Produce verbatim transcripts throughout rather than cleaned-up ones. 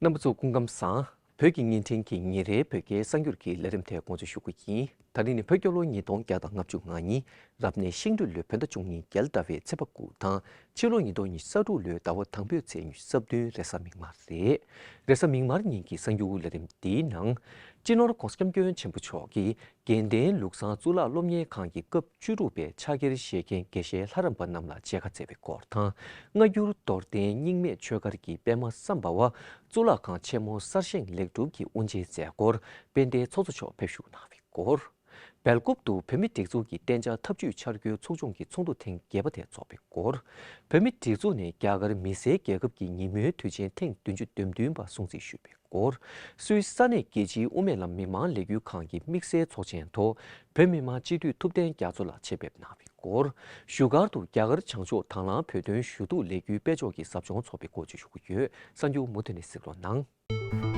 རྣམ་པ་ཚོ་སྐུ་ཁམས་བཟང་། བོད་ཀྱི་བརྙན་འཕྲིན་གྱི་ཉིན་རེའི་བོད་སྐད་གསར་འགྱུར་གྱི་ལས་རིམ་དེ་དགོངས་འཇགས་ཞུ་གི་ཡིན། ད་རིང་ནི་བོད་རྒྱལ་ལོ་ཉིས་སྟོང་བརྒྱ་དང་ལྔ་བཅུ་ང་གཉིས། རབ་གནས་ཤིང་སྦྲུལ་ལོའི་བོད་ཟླ་བཅུ་གཉིས་རྒྱལ་ཟླ་བའི་ཚེས་པ་དགུ་དང་། ཕྱི་ལོ་ཉིས་སྟོང་ཉི་ཤུ་རྩ་དྲུག་ལོའི་ཟླ་བ་དང་པོའི་ཚེས་ཉི་ཤུ་རྩ་བདུན་རེས་གཟའ་མིག་དམར་རེད། རེས་གཟའ་མིག་དམར་ཉིན་གྱི་གསར་འགྱུར་ལས་རིམ་འདིའི་ནང་། སྤྱི་ནོར་༧གོང་ས་༧སྐྱབས་མགོན་ཆེན་པོ་མཆོག་གིས་དགེ་ལྡན་ལུགས་བཟང་གཙུག་ལག་སློབ་གཉེར་ཁང་གི་སྐབས་བཅུ་དྲུག་པའི་ཕྱག་འཁྱེར་བཞེས་མཁན་དགེ་བཤེས་ལྷ་རམས་པ་རྣམས་ལ་མཇལ་ཁ་བསྩལ་བའི་སྐོར་དང་། སྔ་འགྱུར་རྡོར་གདན་རྙིང་མའི་ཆོས་སྒར་གྱི་པད་མ་སམ་བྷ་བ་གཙུག་ལག་ཁང་ཆེན་མོ་གསར་བཞེངས་ལེགས་གྲུབ་ཀྱི་དབུ་འབྱེད་མཛད་སྒོར་དཔལ་ལྡན་ཚོགས་གཙོ་མཆོག་ཕེབས་བཞུགས་གནང་བའི་སྐོར། སྦེལ་ཀོབ་ཏུ་བོད་མིའི་སྒྲིག་འཛུགས་ཀྱི་གཏན་འཇགས་འཐབ་ཇུས་འཆར་འགོད་ཚོགས་ཆུང་གི་ཚོགས་འདུ་ཐེངས་བརྒྱད་པ་དེ་འཚོགས་པའི་སྐོར། བོད་མིའི་སྒྲིག་འཛུགས་ནས་རྒྱ་གར་མི་སེར་རྒྱལ་ཁབ་ཀྱི་ཉིན་མོའི་དུས་ཆེན་ཐེངས་བདུན་ཅུ་དོན་བདུན་པ་སྲུང་བརྩི་ཞུས་པའི་སྐོར། སུད་སི་ས་གནས་རྒྱལ་སྤྱིའི་དབུ་མའི་ལམ་མི་མང་ལས་འགུལ་ཁང་གི་དམིགས་བསལ་ཚོགས་ཆེན་ཐོག་བོད་མི་མང་སྤྱི་འཐུས་ཐུབ་བསྟན་རྒྱ་མཚོ་ལགས་ཆེད་ཕེབས་གནང་བའི་སྐོར། བཞུགས་སྒར་དུ་རྒྱ་གར་བྱང་ཕྱོགས་དྭང་བླངས་བོད་དོན་ཞུ་གཏུག་ལས་འགུལ་སྤེལ་ཕྱོགས་ཀྱི་ཟབ་སྦྱོང་ཚོགས་པའི་སྐོར་བཅས་ཞུ་གི་ཡོད། གསར་འགྱུར་མུ་མཐུད་ནས་གཟིགས་རོགས་གནང་།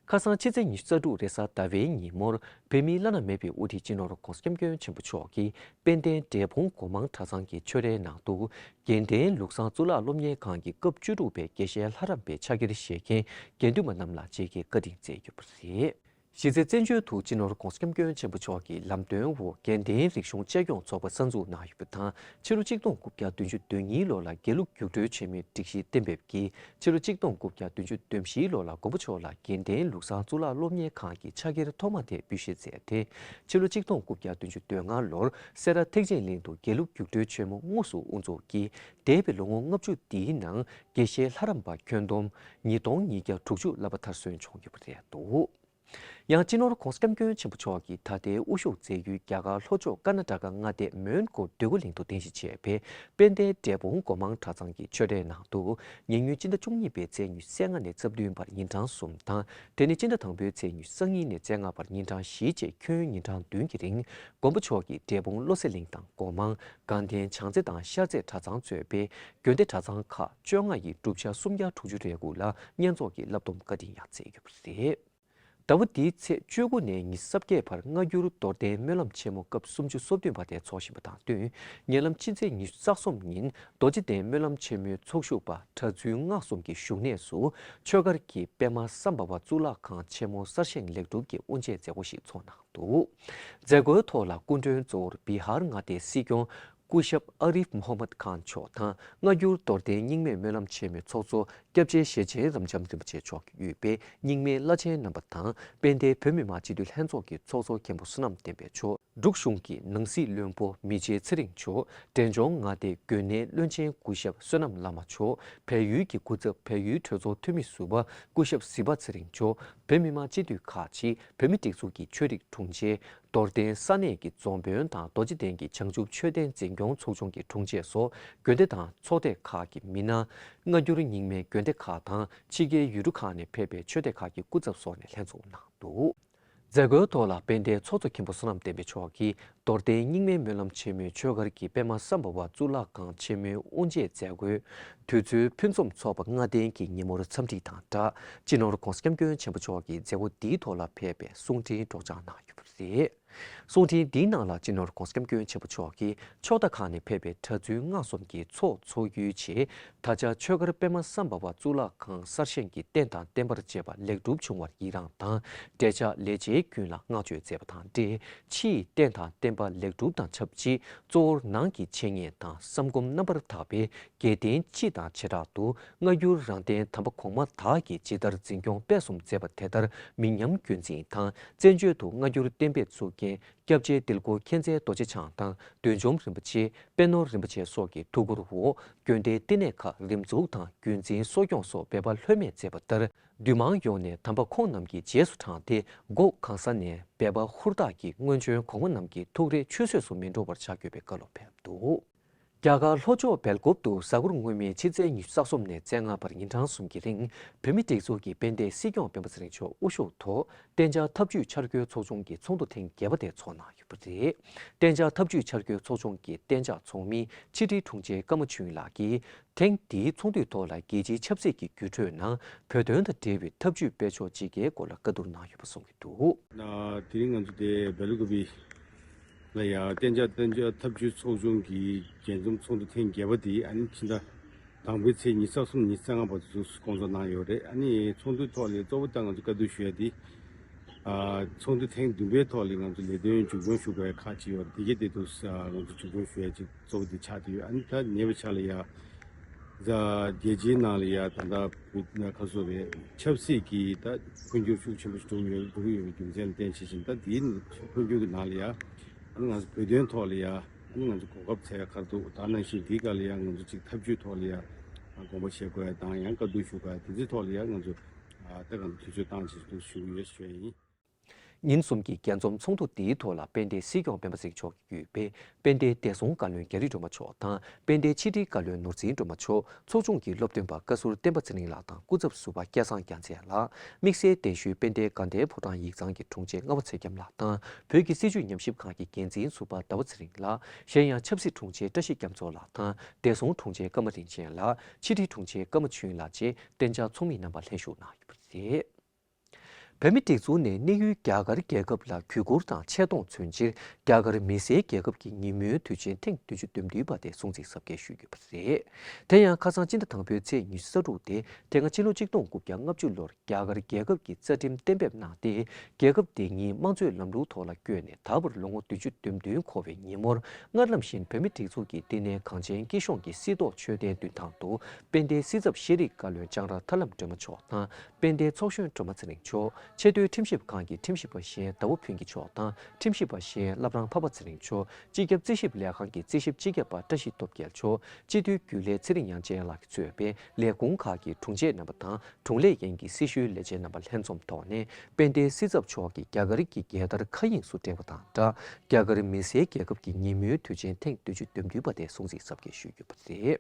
ཁ་སང་ཕྱི་ཚེས་ཉི་ཤུ་རྩ་དྲུག་རེས་གཟའ་ཟླ་བའི་ཉིན་མོར་བོད་མིའི་བླ་ན་མེད་པའི་དབུ་ཁྲིད་སྤྱི་ནོར་༧གོང་ས་༧སྐྱབས་མགོན་ཆེན་པོ་མཆོག་གིས་དཔལ་ལྡན་འབྲས་སྤུངས་སྒོ་མང་གྲྭ་ཚང་གི་ཆོས་རའི་ནང་དུ་དགེ་ལྡན་ལུགས་བཟང་གཙུག་ལག་སློབ་གཉེར་ཁང་གི་སྐབས་བཅུ་དྲུག་པའི་དགེ་བཤེས་ལྷ་རམས་པའི་ཕྱག་འཁྱེར་བཞེས་མཁན་དགེ་འདུན་པ་རྣམས་ལ་མཇལ་ཁའི་བཀའ་དྲིན་སྩལ་ཡོད་པ་རེད། གཞི་རྩའི་བཙན་བྱོལ་དུ་སྤྱི་ནོར་༧གོང་ས་༧སྐྱབས་མགོན་ཆེན་པོ་མཆོག་གི་ལམ་སྟོན་འོག་དགེ་ལྡན་རིག་གཞུང་གཅེས་སྐྱོང་ཚོགས་པ་གསར་འཛུགས་གནང་ཡོད་པ་དང་། ཕྱི་ལོ་ཆིག་སྟོང་དགུ་བརྒྱ་བདུན་ཅུ་དོན་གཉིས་ལོ་ལ་དགེ་ལུགས་རྒྱུགས་སྤྲོད་ཆེན་མོའི་སྒྲིག་གཞི་གཏན་འབེབས་ཀྱིས། ཕྱི་ལོ་ཆིག་སྟོང་དགུ་བརྒྱ་བདུན་ཅུ་དོན་བཞི་ལོ་ལ་མགོན་པོ་མཆོག་ལ་དགེ་ལྡན་ལུགས་བཟང་གཙུག་ལག་སློབ་གཉེར་ཁང་གི་ཕྱག་འཁྱེར་ཐོག་མ་དེ་འབུལ་བཞེས་མཛད་དེ། ཕྱི་ལོ་ཆིག་སྟོང་དགུ་བརྒྱ་བདུན་ཅུ་དོན་ལྔ་ལོར་སེ་ར་ཐེག་ཆེན་གླིང་དུ་དགེ་ལུགས་རྒྱུགས་སྤྲོད་ཆེན་མོ་དངོས་སུ་དབུ་འཛུགས་ཀྱིས། འདས་པའི་ལོ་ངོ་ལྔ་བཅུ་འདིའི་ནང་དགེ་བཤེས་ལྷ་རམས་པ་ཁྱོན་བསྡོམས་ཉིས་སྟོང་ཉིས་བརྒྱ་དྲུག་ཅུ་བསླབ་པ་མཐར་སོན་བྱུང་ཡོད་པ་རེད་འདུག། ཡང་སྤྱི་ནོར་༧གོང་ས་༧སྐྱབས་མགོན་ཆེན་པོ་མཆོག་གིས་ད་ལྟའི་དབུ་བཞུགས་མཛད་ཡུལ་རྒྱ་གར་ལྷོ་ཕྱོགས་ཀར་ན་ཊ་ཀ་མངའ་སྡེ་མོན་གྷོ་འདོད་རྒུ་གླིང་དུ་རྟེན་གཞི་བྱས་པའི་དཔལ་ལྡན་འབྲས་སྤུངས་སྒོ་མང་གྲྭ་ཚང་གི་ཆོས་གྲྭའི་ནང་དུ། ཉེ་སྔོན་སྤྱི་ཟླ་བཅུ་གཉིས་པའི་ཚེས་ཉི་ཤུ་རྩ་ལྔ་ནས་རྩ་བདུན་བར་ཉིན་གྲངས་གསུམ་དང་། དེ་ནས་སྤྱི་ཟླ་དང་པོའི་ཚེས་ཉི་ཤུ་རྩ་གཉིས་ནས་རྩ་ལྔ་བར་ཉིན་གྲངས་བཞི་བཅས་ཁྱོན་ཉིན་གྲངས་བདུན་གྱི་རིང་། མགོན་པོ་མཆོག་གིས་འབྲས་སྤུངས་བློ་གསལ་གླིང་དང་སྒོ་མང་། དགའ་ལྡན་བྱང་རྩེ་དང་ཤར་རྩེ་གྲྭ་ཚང་གཙོས་པའི་དགོན་སྡེ་གྲྭ་ཚང་ཁག་བཅོ་ལྔ་ཡི་བསྒྲུབ་བྱ་སུམ་བརྒྱ་དྲུག་ཅུ་རེ་དགུ་ལ་བསྙེན་རྫོགས་ཀྱི་བསླབ་སྡོམ་བཀའ་དྲིན་ཡང་སྩལ་ཡོད་པ་རེད། ཟླ་བ་འདིའི་ཚེས་བཅུ་དགུ་ནས་ཉི་ཤུ་རྩ་བརྒྱད་བར་སྔ་འགྱུར་རྡོར་གདན་སྨོན་ལམ་ཆེན་མོ་སྐབས་སུམ་ཅུ་སོ་བདུན་པ་དེ་འཚོགས་བཞིན་པ་དང་བསྟུན། ཉེ་ལམ་ཕྱི་ཚེས་ཉི་ཤུ་རྩ་གསུམ་ཉིན་རྡོ་རྗེ་གདན་སྨོན་ལམ་ཆེན་མོའི་ཚོགས་ཞུགས་པ་གྲྭ་བཙུན་སྔགས་གསུམ་གྱི་བཞུགས་གནས་སུ་ཆོས་སྒར་གྱི་པད་མ་སམ་བྷ་བ་གཙུག་ལག་ཁང་ཆེན་མོ་གསར་བཞེངས་ལེགས་གྲུབ་ཀྱི་དབུ་འབྱེད་མཛད་སྒོ་ཞིག་འཚོགས་གནང་འདུག། མཛད་སྒོའི་ཐོག་ལ་སྐུ་མགྲོན་གཙོ་བོར་བི་ཧར་མངའ་སྡེའི་སྲིད་སྐྱོང་སྐུ་ཞབས་ཨ་རིབ་མོ་ཧམ་མད་ཁཱན་མཆོག་དང་། སྔ་འགྱུར་རྡོར་གདན་རྙིང་མའི་སྨོན་ལམ་ཆེན་མོའི་ཚོགས་གཙོ་སྐྱབས་རྗེ་ཞེ་ཆེན་རབ་འབྱམས་རིན་པོ་ཆེ་མཆོག་གིས་དབུས་པའི་རྙིང་མའི་བླ་ཆེན་རྣམ་པ་དང་། དཔལ་ལྡན་བོད་མི་མང་སྤྱི་འཐུས་ལྷན་ཚོགས་ཀྱི་ཚོགས་གཙོ་མཁན་པོ་བསོད་ནམས་བསྟན་འཕེལ་མཆོག། འབྲུག་གཞུང་གི་ནང་སྲིད་བློན་པོ་མི་རྗེ་ཚེ་རིང་མཆོག། འབྲས་ལྗོངས་མངའ་སྡེའི་དགོན་གནས་བློན་ཆེན་སྐུ་ཞབས་བསོད་ནམས་བླ་མ་མཆོག། བལ་ཡུལ་གྱི་སྐུ་ཚབ་བལ་ཡུལ་གྲོས་ཚོགས་འཐུས་མི་ཟུར་པ་སྐུ་ཞབས་གཟིག་པ་ཚེ་རིང་མཆོག། བོད་མི་མང་སྤྱི་འཐུས་ཁག་ཅིག། བོད་མིའི་སྒྲིག་འཛུགས་ཀྱི་ཆོས་རིག་དྲུང་ཆེ། རྡོར་གདན་ས་གནས་ཀྱི་རྫོང་དཔོན་དང་རྡོ་རྗེ་གདན་གྱི་བྱང་ཆུབ་ཆོས་ལྡན་འཛིན་སྐྱོང་ཚོགས་ཆུང་གི་དྲུང་ཆེ་སོགས་དགོན་སྡེ་དང་ཚོགས་སྡེ་ཁག་གི་མི་སྣ། སྔ་འགྱུར་རྙིང་མའི་དགོན་སྡེ་ཁག་དང་ཕྱི་རྒྱལ་ཡུལ་གྲུ་ཁག་ནས་ཕེབས་པའི་ཆོས་སྡེ་ཁག་གི་སྐུ་ཚབ་སོགས་ནས་ལྷན་ཚོགས་གནང་འདུག། མཛད་སྒོའི་ཐོག་ལ་དཔལ་ལྡན་ཚོགས་གཙོ་མཁན་པོ་བསོད་ནམས་བསྟན་འཕེལ་མཆོག་གིས་རྡོར་གདན་རྙིང་མའི་སྨོན་ལམ་ཆེན་མོའི་ཆོས་སྒར་གྱི་པད་མ་སམ་བྷ་བ་གཙུག་ལག་ཁང་ཆེན་མོའི་དབུ་འབྱེད་མཛད་སྒོའི་དུས་ཚོད་ཕུན་སུམ་ཚོགས་པ་ལྔ་ལྡན་གྱི་ཉིན་མོར་འཚམས་འདྲི་དང་སྦྲགས། སྤྱི་ནོར་༧གོང་ས་༧སྐྱབས་མགོན་ཆེན་པོ་མཆོག་གིས་མཛད་སྒོ་འདིའི་ཐོག་ལ་ཕེབས་པའི་གསུང་འཕྲིན་སྒྲོག་སྦྱང་གནང་ཡོད་པ་རེད། གསུང་འཕྲིན་འདིའི་ནང་ལ་སྤྱི་ནོར་༧གོང་ས་༧སྐྱབས་མགོན་ཆེན་པོ་མཆོག་གིས་ཕྱོགས་མཐའ་ཁག་ནས་ཕེབས་པའི་གྲྭ་བཙུན་སྔགས་གསུམ་གྱི་ཚོགས་འཚོགས་ཡུལ་ཆེ་ད་ཆ་ཆོས་སྒར་པད་མ་སམ་བྷ་བ་གཙུག་ལག་ཁང་གསར་བཞེངས་ཀྱི་རྟེན་དང་བརྟེན་པར་བཅས་པ་ལེགས་གྲུབ་བྱུང་བར་ཡི་རངས་དང་། འབྲེལ་ཆགས་ལས་བྱེད་ཀུན་ལ་བསྔགས་བརྗོད་མཛད་པ་དང་འབྲེལ། ཕྱིའི་རྟེན་དང་བརྟེན་པ་ལེགས་གྲུབ་དང་ཆབས་ཅིག། གཙོ་བོར་ནང་གི་འཆད་ཉན་དང་བསམ་སྒོམ་རྣམ་པར་དག་པའི་རྒྱལ་བསྟན་སྤྱི་དང་བྱེ་བྲག་ཏུ་སྔ་འགྱུར་རང་བསྟན་དམ་པ་གོང་མ་དག་གིས་ཇི་ལྟར་འཛིན་སྐྱོང་སྤེལ་གསུམ་མཛད་པ་དེ་ལྟར་མི་ཉམས་རྒྱུན་འཛིན་དང་། བཙན་བྱོལ་དུ་སྔ་འགྱུར་གཏན་འབེབས་བཙུགས་མཁན་སྐྱབས་རྗེ་དིལ་མགོ་མཁྱེན་བརྩེ་རྡོ་རྗེ་འཆང་དང་བདུད་འཇོམས་རིན་པོ་ཆེ། པད་ནོར་རིན་པོ་ཆེ་སོགས་ཀྱི་ཐུགས་ཁུར་འོག་དགོན་སྡེའི་བསྟི་གནས་ཁག་རིམ་འཛུགས་དང་རྒྱུན་འཛིན་གསོ་སྐྱོང་སོགས་འབད་པ་ལྷོད་མེད་མཛད་པ་ལྟར། འདུས་མང་ཡོངས་ནས་དམ་པ་ཁོང་རྣམས་ཀྱི་རྗེས་སུ་འབྲངས་ཏེ། སྒོ་གང་ས་ནས་འབད་པ་ཧུར་ཐག་གིས་སྔོན་བྱོན་གོང་མ་རྣམས་ཀྱི་ཐུགས་རེ་ཆུད་ཟོས་སུ་མི་འགྲོ་བར་བྱ་དགོས་པའི་བཀའ་སློབ་ཕེབས་འདུག། རྒྱ་གར་ལྷོ་ཕྱོགས་སྦེལ་ཀོབ་ཏུ་གཟའ་འཁོར་སྔོན་མའི་ཕྱི་ཚེས་ཉི་ཤུ་རྩ་གསུམ་ནས་རྩ་ལྔ་བར་ཉིན་གྲངས་གསུམ་གྱི་རིང་བོད་མིའི་སྒྲིག་འཛུགས་ཀྱི་དཔལ་ལྡན་སྲིད་སྐྱོང་སྤེན་པ་ཚེ་རིང་མཆོག་དབུ་བཞུགས་ཐོག་གཏན་འཇགས་འཐབ་ཇུས་འཆར་འགོད་ཚོགས་ཆུང་གི་ཚོགས་འདུ་ཐེངས་བརྒྱད་པ་དེ་ཚོགས་གནང་ཡོད་པ་རེད། གཏན་འཇགས་འཐབ་ཇུས་འཆར་འགོད་ཚོགས་ཆུང་གི་གཏན་འཇགས་ཚོགས་མི་ཕྱི་དྲིལ་དྲུང་ཆེ་ཀརྨ་ཆོས་དབྱིངས་ལགས་ཀྱིས། ཐེངས་འདིའི་ཚོགས་འདུའི་ཐོག་ལ་རྒྱལ་སྤྱིའི་ཆབ་སྲིད་ཀྱི་འགྱུར་འགྲོས་ནང་བོད་དོན་དང་འབྲེལ་བའི་འཐབ་ཇུས་སྤེལ་ཕྱོགས་སྤྱི་ཁྱབ་སྐོར་ལ་བཀའ་བསྡུར་གནང་ཡོད་པ་གསུངས་ཀྱི་འདུག། ཨ། དེ་རིང་ང་ཚོ་དེ་སྦེལ་ཀོབ་ལ་ཡ་གཏན་འཇགས་གཏན་འཇགས་འཐབ་ཇུས་ཚོགས་ཆུང་གི་རྒྱས་འཛོམས་ཚོགས་འདུ་ཐེངས་བརྒྱད་པ་དེ་ཨ་ནི་ཕྱི་ཟླ་དང་པོའི་ཚེས་ཉི་ཤུ་རྩ་གསུམ་ཉི་ཤུ་རྩ་ལྔ་བར་དུ་སྐོང་ཚོགས་གནང་ཡོད་རེད། ཨ་ནི་ཚོགས་འདུའི་ཐོག་ལ་གཙོ་བོ་ད་ང་ཚོ་བཀའ་བསྡུར་ཞུ་ཡ་དེ། ཨ། ཚོགས་འདུ་ཐེངས་བདུན་པའི་ཐོག་ལ་ང་ཚོ་ལས་དོན་མཇུག་སྐྱོང་ཞུ་དགོས་ཡ་ཁག་ཅིག་ཡོད་རེད། དེ་གའི་དེ་དུས་ང་ཚོ་མཇུག་སྐྱོང་ཞུ་ཡ་ཅིག་གཙོ་བོ་དེ་ཆགས་བསྡད་ཡོད། ཨ་ནི་ད་ཉེ་བའི་ཆར་ལ་ཡ། རྒྱལ་སྤྱིའི་ནང་ལ་ཡ་ད་ལྟ་བོད་ཁ་སོ་རེད། ཆབ་སྲིད་ཀྱི་ད་འཕོ་འགྱུར་ཤུགས་ཆེན་པོ་ཞིག་འགྲོ་གི་ཡོད། འགྲོ་གི་ཡོད་པའི་རྒྱུ་མཚན་ལ་བརྟེན་བྱས་ཤིང་། ད་དེའི་འཕོ་འགྱུར་གྱི་ནང་ལ་ཡ་ཨ་ནི་ང་ཚོ་བོད་དོན་ཐོག་ལ་ཡ་ཨ་ནི་ང་ཚོ་གོ་སྐབས་འཚོལ་ཡ་ག་རེ་འདུག། ད་ནང་བཞིན་དེའི་སྐབས་ལ་ཡ་ང་ཚོ་ཅིག་འཐབ་ཇུས་ཐོག་ལ་ཡ་དགོངས་པ་བཞེས་དགོས་ཡ་དང་། ཡང་བཀའ་བསྡུར་ཞུ་དགོས་ཡ་དེ་ཚོའི་ཐོག་ལ་ཡ་ང་ཚོ་ད་གང་དུས་ཚོད་བཏང་བྱས་འདུག་ཞུ་གི་ཡོད་ཞུ་ཡ་ཡིན། ཉིན་གསུམ་གྱི་རྒྱས་འཛོམས་ཚོགས་འདུ་དེའི་ཐོག་ལ་དཔལ་ལྡན་སྲིད་སྐྱོང་སྤེན་པ་ཚེ་རིང་མཆོག་གིས་བརྒྱུད་པའི་དཔལ་ལྡན་བདེ་སྲུང་བཀའ་བློན་རྒྱ་རི་སྒྲོལ་མ་མཆོག་དང་། དཔལ་ལྡན་ཕྱི་དྲིལ་བཀའ་བློན་ནོར་འཛིན་སྒྲོལ་མ་མཆོག། ཚོགས་ཆུང་གི་སློབ་སྟོན་པ་བཀའ་ཟུར་བསྟན་པ་ཚེ་རིང་ལགས་དང་སྐུ་ཚབ་ཟུར་པ་སྐལ་བཟང་རྒྱལ་མཚན་ལགས། དམིགས་བསལ་གདན་ཞུས་དཔལ་ལྡན་དགའ་ལྡན་ཕོ་བྲང་ཡིག་ཚང་གི་དྲུང་ཆེ་རྔ་བ་ཚེ་རྒྱམ་ལགས་དང་། བོད་ཀྱི་སྲིད་བྱུས་ཉམས་ཞིབ་ཁང་གི་འགན་འཛིན་ཟུར་པ་ཟླ་བ་ཚེ་རིང་ལགས། གཞན་ཡང་ཆབ་སྲིད་དྲུང་ཆེ་བཀྲ་ཤིས་རྒྱ་མཚོ་ལགས་དང་། བདེ་སྲུང་དྲུང་ཆེ་ཀརྨ་རིན་ཆེན་ལགས། ཕྱི་དྲིལ་དྲུང་ཆེ་ཀརྨ་ཆོས་དབྱིངས་ལགས་བཅས་གཏན་འཇགས་ཚོགས་མི་རྣམ་པ་ལྷན་ཞུགས་གནང་ཡོད་པ་རེད། བོད་མིའི་སྒྲིག་འཛུགས་ནས་གནས་ཡུལ་རྒྱ་གར་རྒྱལ་ཁབ་ལ་གུས་བཀུར་དང་ཆེ་མཐོང་མཚོན་ཕྱིར། རྒྱ་གར་མི་སེར་རྒྱལ་ཁབ་ཀྱི་ཉིན་མོའི་དུས་ཆེན་ཐེངས་བདུན་ཅུ་དོན་བདུན་པ་དེ་སྲུང་བརྩི་གཟབ་རྒྱས་ཞུས་ཡོད་པ་རེད། དེ་ཡང་ཁ་སང་སྤྱི་ཟླ་དང་པོའི་ཚེས་ཉི་ཤུ་རྩ་དྲུག་སྟེ། དེ་སྔ་ཕྱི་ལོ་གཅིག་སྟོང་དགུ་བརྒྱ་ལྔ་བཅུ་ལོར་རྒྱ་གར་རྒྱལ་ཁབ་ཀྱི་རྩ་ཁྲིམས་གཏན་འབེབས་གནང་སྟེ། རྒྱལ་ཁབ་དེ་ཉིད་དམངས་གཙོའི་ལམ་ལུགས་ཐོག་ལ་བསྐྱོད་ནས། ད་བར་ལོ་ངོ་བདུན་ཅུ་དོན་བདུན་འཁོར་བའི་ཉིན་མོར། སྔར་ལམ་བཞིན་བོད་མིའི་སྒྲིག་འཛུགས་ཀྱིས་བསྟི་གནས་གངས་ཅན་སྐྱིད་གཤོངས་ཀྱི་སྲིད་ཐོག་མཆོད་རྟེན་མདུན་ཐང་དུ། དཔལ་ལྡན་སྲིད་ཚབ་ཤེས་རིག་བཀའ་བློན་ལྕང་ར་ཐར་ལམ་སྒྲོལ་མ་མཆོག་དང་། དཔལ་ལྡན་ཚོགས་གཞོན་སྒྲོལ་མ་ཚེ་རིང་མཆོག། ཆེས་མཐོའི་ཁྲིམས་ཞིབ་ཁང་གི་ཁྲིམས་ཞིབ་པ་གཞན་ཟླ་བ་ཕུན་སྐྱིད་མཆོག་དང་། ཁྲིམས་ཞིབ་པ་གཞན་བླ་བྲང་འཕགས་པ་ཚེ་རིང་མཆོག། སྤྱི་ཁྱབ་རྩིས་ཞིབ་ལས་ཁང་གི་རྩིས་ཞིབ་སྤྱི་ཁྱབ་པ་བཀྲ་ཤིས་སྟོབས་རྒྱལ་མཆོག། སྤྱི་འཐུས་རྒྱུན་ལས་ཚེ་རིང་དབྱངས་ཅན་ལགས་ཀྱིས་གཙོས་པའི་ལས་ཁུངས་ཁག་གི་དྲུང་ཆེ་རྣམ་པ་དང་། དྲུང་ལས་འགན་གྱི་སྲི་ཞུའི་ལས་བྱེད་རྣམ་པ་ལྷན་འཛོམས་ཐོག་ནས། དཔལ་ལྡན་སྲིད་ཚབ་མཆོག་གིས་རྒྱ་གར་གྱི་རྒྱལ་དར་མཁའ་དབྱིངས་སུ་བསྒྲེངས་པ་དང་སྦྲགས། རྒྱ་གར་མི་སེར་རྒྱལ་ཁབ་ཀྱི་ཉིན་མོའི་དུས་ཆེན་ཐེངས་བདུན་ཅུ་དོན་བདུན་པ་དེ་སྲུང་བརྩི་གཟབ་རྒྱས་ཞུས་ཡོད་པ་རེད།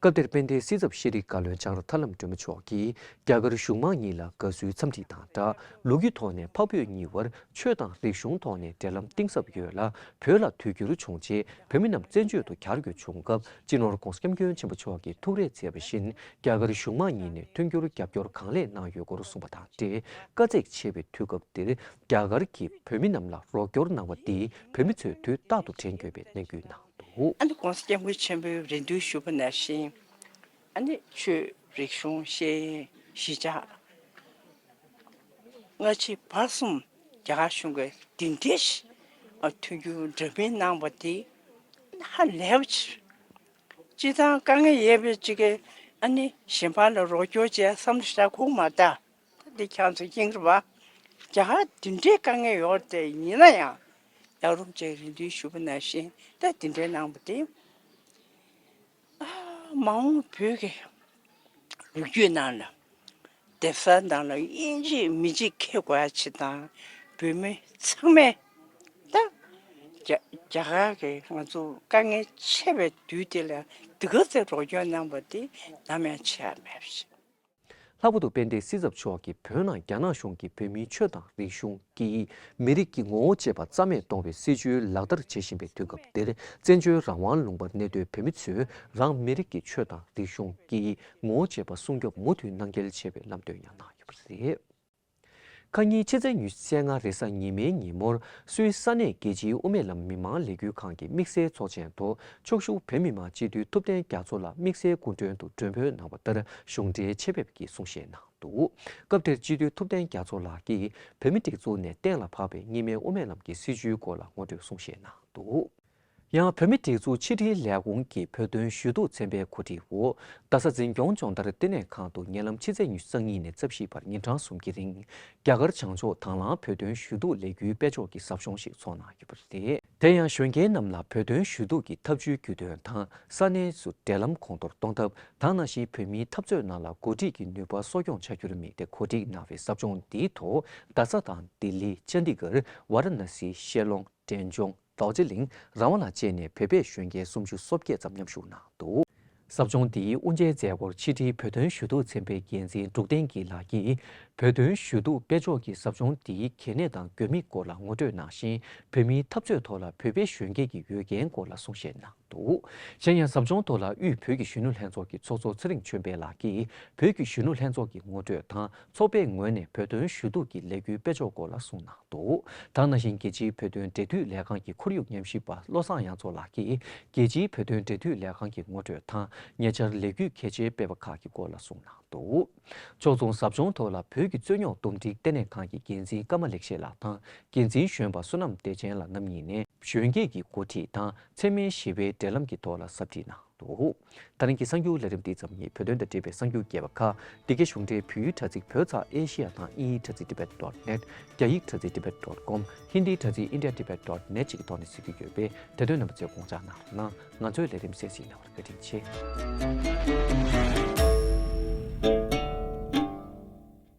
སྐབས་དེར་དཔལ་ལྡན་སྲིད་ཚབ་ཤེས་རིག་བཀའ་བློན་ལྕང་ར་ཐར་ལམ་སྒྲོལ་མ་མཆོག་གིས། རྒྱ་གར་གཞུང་མང་གཉིས་ལ་དགའ་བསུའི་འཚམས་འདྲི་དང་སྦྲགས། ལོ་རྒྱུས་ཐོག་ནས་འཕགས་བོད་གཉིས་བར་ཆོས་དང་རིག་གཞུང་ཐོག་ནས་འབྲེལ་ལམ་གཏིང་ཟབ་ཡོད་ལ། བོད་ལ་དུས་འགྱུར་བྱུང་རྗེས། བོད་མི་རྣམས་བཙན་བྱོལ་དུ་གྱར་དགོས་བྱུང་སྐབས། སྤྱི་ནོར་༧གོང་ས་༧སྐྱབས་མགོན་ཆེན་པོ་མཆོག་གིས་ཐུགས་རེ་མཛད་པ་བཞིན། རྒྱ་གར་གཞུང་མང་གཉིས་ནས་མཐུན་འགྱུར་རྒྱབ་སྐྱོར་གང་ལེགས་གནང་ཡོད་སྐོར་གསུངས་པ་དང་འབྲེལ། དཀའ་ཚེགས་ཆེ་བའི་དུས་སྐབས་འདིར། རྒྱ་གར་གྱིས་བོད་མི་རྣམས་ལ་རོགས་སྐྱོར་གནང་བ་འདིས། བོད་མི་ཚོས་དུས་རྟག་ཏུ་དྲན་དགོས་པའི་ནན་སྐུལ་གནང་འདུག། ཨ་ནི་༧གོང་ས་༧སྐྱབས་མགོན་ཆེན་པོས་རེ་འདུན་ཞུས་པ་ནང་བཞིན། ཨ་ནི་ཆོས་རིག་གཞུང་ཤེས་ཡོན་གཞིས་ཆགས་སྔ་ཕྱི་བར་གསུམ་རྒྱ་གར་གཞུང་གིས་འདི་འདྲའི་ཞིག་མཐུན་འགྱུར་འདྲ་མིན་གནང་བ་དེ་ཧ་ལས་པ་ཆེ། སྤྱིར་བཏང་དཀའ་ངལ་ཡོད་པའི་ཅིག་གིས་ཨ་ནི་གཞན་པ་ལ་རོགས་སྐྱོར་བྱས་བསམ་བློ་བཞག་ཁུག་མ་ད། ད་འདི་ཁྱང་ཚོ་ཡིན་རེད་བ། རྒྱ་གར་འདི་འདྲའི་དཀའ་ངལ་ཡོད་རེད་དེ། ཡིན་ན་ཡང་ཡག་རུབ་ཅིག་རེ་འདུན་ཞུས་པ་ནང་བཞིན་ད་འདི་འདྲའི་གནང་བ་དེ། མ་འོངས་བོད་ཀྱི་ལོ་རྒྱུས་ནང་ལ་གདན་ས་ནང་ལ་དབྱིན་ཇི་མི་གཅིག་འཁེལ་དགོས་ཡ་ཆེད་དང་། བོད་མི་ཚང་མས་ད་རྒྱ་རྒྱ་གར་གྱི་ང་ཚོ་དཀའ་ངལ་ཆེ་བའི་དུས་དེ་ལ་འདི་ག་ཚོད་རོགས་སྐྱོར་གནང་བ་དེ་ནམ་ཡང་བརྗེད་ཡ་མེད་པ་ཞིག། ལྷག་པར་དུ་དཔལ་ལྡན་སྲིད་ཚབ་མཆོག་གིས་བོད་ནང་རྒྱ་ནག་གཞུང་གིས་བོད་མིའི་ཆོས་དང་རིག་གཞུང་གིས་མི་རིགས་ཀྱི་ངོ་བོ་བཅས་པ་རྩ་མེད་གཏོང་བའི་སྲིད་བྱུས་ལག་བསྟར་བྱེད་བཞིན་པའི་དུས་སྐབས་འདིར། བཙན་བྱོལ་རང་དབང་ལུང་པར་གནས་སྡོད་བོད་མི་ཚོས་རང་མི་རིགས་ཀྱི་ཆོས་དང་རིག་གཞུང་གི་ངོ་བོ་བཅས་པ་སྲུང་སྐྱོབ་མུ་མཐུད་གནང་གལ་ཆེ་བའི་ལམ་སྟོན་ཡང་གནང་ཡོད་པ་རེད། ཁ་ཉིན་ཕྱི་ཚེས་ཉི་ཤུ་རྩ་ལྔ་རེས་གཟའ་ཉི་མའི་ཉིན་མོར། སུད་སི་ས་གནས་རྒྱལ་སྤྱིའི་དབུ་མའི་ལམ་མི་མང་ལས་འགུལ་ཁང་གི་དམིགས་བསལ་ཚོགས་ཆེན་དུ། ཕྱོགས་བཞུགས་བོད་མི་མང་སྤྱི་འཐུས་ཐུབ་བསྟན་རྒྱ་མཚོ་ལགས་དམིགས་བསལ་སྐུ་མགྲོན་དུ་མགྲོན་འབོད་གནང་བ་ལྟར། གཞུང་འབྲེལ་ཆེད་ཕེབས་ཀྱིས་གསུང་བཤད་གནང་འདུག། སྐབས་དེར་སྤྱི་འཐུས་ཐུབ་བསྟན་རྒྱ་མཚོ་ལགས་ཀྱིས། བོད་མིའི་སྒྲིག་འཛུགས་ནས་གཏན་ལ་ཕབ་པའི་གཉིས་སྨན་དབུ་མའི་ལམ་གྱི་སྲིད་བྱུས་སྐོར་ལ་ངོ་སྤྲོད་གསུང་བཤད་གནང་འདུག། ཡང་བོད་མིའི་སྒྲིག་འཛུགས་ཕྱི་དྲིལ་ལས་ཁུངས་ཀྱི་བོད་དོན་ཞུ་གཏུག་ཚན་པའི་གོ་སྒྲིག་འོག། རྡ་ས་འཛིན་སྐྱོང་སྦྱོང་བརྡར་བསྟི་གནས་ཁང་དུ་ཉེ་ལམ་ཕྱི་ཚེས་ཉི་ཤུ་རྩ་གཉིས་ནས་རྩ་བཞི་བར་ཉིན་གྲངས་གསུམ་གྱི་རིང་། རྒྱ་གར་བྱང་ཕྱོགས་དང་བླངས་བོད་དོན་ཞུ་གཏུག་ལས་འགུལ་སྤེལ་ཕྱོགས་ཀྱི་ཟབ་སྦྱོང་ཞིག་ཚོགས་གནང་ཡོད་པ་རེད། དེ་ཡང་གཞོན་སྐྱེས་རྣམས་ལ་བོད་དོན་ཞུ་གཏུག་གི་ཐབས་བྱུས་རྒྱུས་སྟོན་དང་། ས་གནས་སུ་འབྲེལ་ལམ་གོང་མཐོར་གཏོང་ཐབས་དང་། ནང་བཞིན་བོད་མིའི་འཐབ་རྩོད་ནང་ལ་འགོ་ཁྲིད་ཀྱི་ནུས་པ་གསོ་སྐྱོང་བྱ་རྒྱུར་དམིགས་ཏེ་གོ་སྒྲིག་གནང་བའི་ཟབ་སྦྱོང་འདིའི་ཐོག། རྡ་ས་དང་ལྡི་ལི། ཅན་ཌི་གྷར། ཝཱ་ར་ཎ་སི། ཤེ་ལོང་། འབྲས་ལྗོངས། རྡོ་རྗེ་གླིང་། ར་བ་ལ་བཅས་ནས་བོད་པའི་གཞོན་སྐྱེས་སུམ་ཅུ་སོ་བརྒྱད་ཙམ་མཉམ་ཞུགས་གནང་འདུག། ཟབ་སྦྱོང་འདིའི་དབུ་འབྱེད་མཛད་སྒོར་ཕྱི་དྲིལ་བོད་དོན་ཞུ་གཏུག་ཚན་པའི་འགན་འཛིན་འབྲུག་བསྟན་སྐྱིད་ལགས་ཀྱིས། བོད་དོན་ཞུ་གཏུག་སྤེལ་ཕྱོགས་ཀྱི་ཟབ་སྦྱོང་འདིའི་གལ་གནད་དང་དགོས་དམིགས་སྐོར་ལ་ངོ་སྤྲོད་གནང་ཞིང་། བོད་མིའི་འཐབ་རྩོད་ཐོག་ལ་བོད་པའི་གཞོན་སྐྱེས་ཀྱི་འོས་འགན་སྐོར་ལ་གསུང་བཤད་གནང་འདུག། གཞན་ཡང་ཟབ་སྦྱོང་ཐོག་ལ་དབུས་བོད་ཀྱི་གཞོན་ནུ་ལྷན་ཚོགས་ཀྱི་ཚོགས་གཙོ་ཚེ་རིང་ཆོས་འཕེལ་ལགས་ཀྱིས། བོད་ཀྱི་གཞོན་ནུ་ལྷན་ཚོགས་ཀྱི་ངོ་སྤྲོད་དང་། ཚོགས་པའི་ངོས་ནས་བོད་དོན་ཞུ་གཏུག་གི་ལས་འགུལ་སྤེལ་ཕྱོགས་སྐོར་ལ་གསུངས་གནང་འདུག། ད་ག་ནང་བཞིན་རྒྱལ་སྤྱིའི་བོད་དོན་འབྲེལ་མཐུད་ལས་ཁང་གི་ཁོར་ཡུག་ཉམས་ཞིབ་པ་བློ་བཟང་དབྱངས་མཚོ་ལགས་ཀྱིས། རྒྱལ་སྤྱིའི་བོད་དོན་འབྲེལ་མཐུད་ལས་ཁང་གི་ངོ་སྤྲོད་དང་། ཉེ་ཆར་ལས་འགུལ་གལ་ཆེའི་སྤེལ་བ་ཁག་གི་སྐོར་ལ་གསུངས་གནང་འདུག། ཕྱོགས་མཚུངས་ཟབ་སྦྱོང་ཐོག་ལ་བོད་ཀྱི་རྩོད་རྙོག་འདུམ་འགྲིག་ལྟེ་གནས་ཁང་གི་འགན་འཛིན་ཀརྨ་ལེགས་བཤད་ལགས་དང་། འགན་འཛིན་གཞོན་པ་བསོད་ནམས་བདེ་ཆེན་ལགས་རྣམ་གཉིས་ནས། གཞོན་སྐྱེས་ཀྱི་འགོ་ཁྲིད་དང་འཚེ་མེད་ཞི་བའི་འབྲེལ་ལམ་གྱི་ཐོག་ལ་ཟབ་ཁྲིད་གནང་འདུག། ད་རིང་གི་གསར་འགྱུར་ལས་རིམ་འདི་ཙམ་ཡིན། བོད་དོན་དང་འབྲེལ་བའི་གསར་འགྱུར་རྒྱས་པ་ཁག་འདི་གའི་གཞུང་འབྲེལ་བོད་ཡིག་དྲ་ཚིགས་བོད་ཙ་ཨེ་ཤི་ཡ་དང་དབྱིན་ཡིག་དྲ་ཚིགས་tibet dot net། རྒྱ་ཡིག་དྲ་ཚིགས་tibet dot com། ཧིན་དིའི་དྲ་ཚིགས་india tibet dot net བཅས་ཀྱི་ཐོག་ནས་གཟིགས་རྒྱུ་ཡོད་པས། དེ་དོན་རྣམ་པ་ཚོས་དགོངས་འཇགས་གནང་རོགས་གནང་། ང་ཚོའི་ལས་རིམ་གསན་གཟིགས་གནང་བར་བཀའ་དྲིན་ཆེ།